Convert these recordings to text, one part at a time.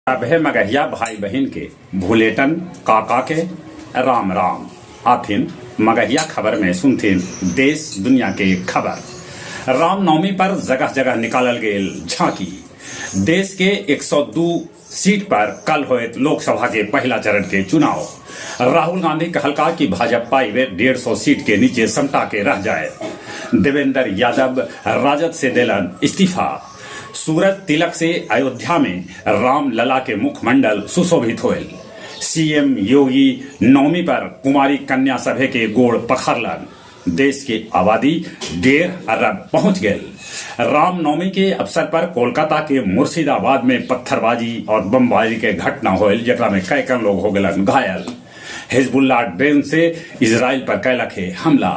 सभे मगहिया भाई बहिन के भुलेटन काका के राम राम। आथिन मगहिया खबर में सुनथिन देश दुनिया के खबर। रामनवमी पर जगह जगह निकालल गेल झांकी। देश के 102 सीट पर कल होयत लोकसभा के पहिला चरण के चुनाव। राहुल गांधी कहलका कि भाजपा ई बेर 150 सीट के नीचे समटा के रह जाए। देवेंद्र यादव राजद से देलन इस्तीफा। सूरज तिलक से अयोध्या में रामलला के मुखमंडल सुशोभित होयल। सीएम योगी नवमी पर कुमारी कन्या सभे के गोड़ पखरलन। देश के आबादी 1.5 अरब पहुंच गेल। रामनवमी के अवसर पर कोलकाता के मुर्शिदाबाद में पत्थरबाजी और बमबाजी के घटना होयल, जेकरा में कैकन लोग हो गेलन घायल। हिजबुल्लाह ड्रोन से इजराइल पर कैलक है हमला।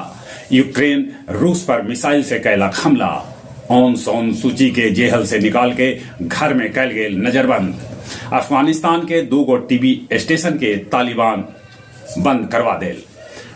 यूक्रेन रूस पर मिसाइल से कैलक हमला। ऑन सॉन सूची के जेहल से निकाल के घर में कैल गेल नजरबंद। अफगानिस्तान के दू गो टीवी स्टेशन के तालिबान बंद करवा देल।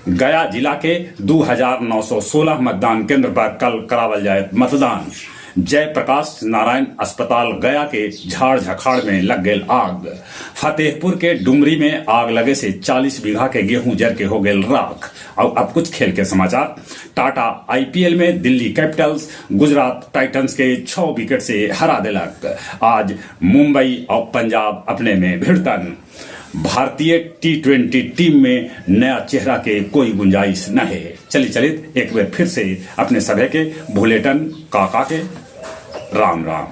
गया जिला के 2916 मतदान केंद्र पर कल करावल जाए मतदान। जयप्रकाश नारायण अस्पताल गया के झाड़ झखाड़ में लग गेल आग। फतेहपुर के डुमरी में आग लगे से 40 बीघा के गेहूं जर के हो गेल राख। और अब कुछ खेल के समाचार। टाटा आईपीएल में दिल्ली कैपिटल्स गुजरात टाइटंस के 6 विकेट से हरा देलक। आज मुंबई और पंजाब अपने में भिड़तन। भारतीय टी20 टीम में नया चेहरा के कोई गुंजाइश न है। चली चलित एक बार फिर से अपने सभे के भुलेटन काका के राम राम।